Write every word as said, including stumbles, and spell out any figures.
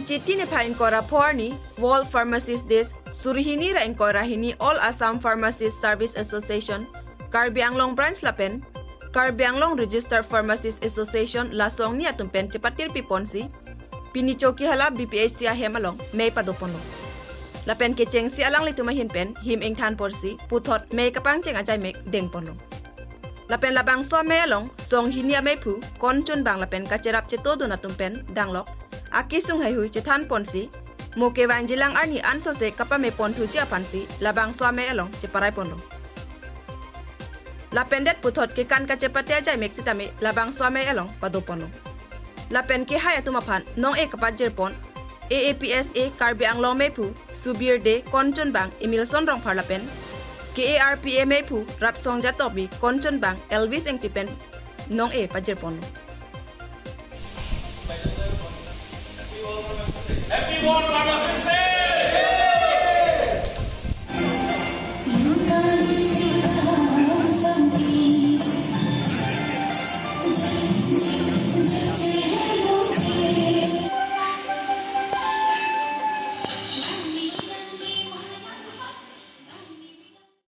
Chithi niphai ingkoi ra pho arni World Pharmacist Day, suri hini ra ingkoi ra hini All Assam Pharmacist Service Association Karbi Anglong Branch lapen Karbi Anglong Registered Pharmacist Association la asong ni atum pen chepatirpi ponsi pini Chokihola B P H C ahem along mei pado ponlo. Lapen kechengsi alanglitum ahin pen him ingthan porsi puthot mei kapangcheng ajaimek deng ponlo. Lapen labangso amei along song hini ameiphu Konchunbang lapen kacherap chetodun atum pen danglok akesung haihui chethan ponsi mo kevangjilang arni ansose kapame ponthuji aphansi labangso amei along cheparai ponlo. Lapen det puthot kekan kachepate ajaimek sitame labangso amei along pado ponlo. Lapen kehai atum aphan nong-e kapajir pon A A P S A Karbi Anglong ameiphu Subir Dey, Konchunbang Emilson Rongphar lapen K A R P A ameiphu Ratsong Jatobi, Konchunbang Elvis Engti pen nong-e pajir ponlo. Happy World Pharmacist Day!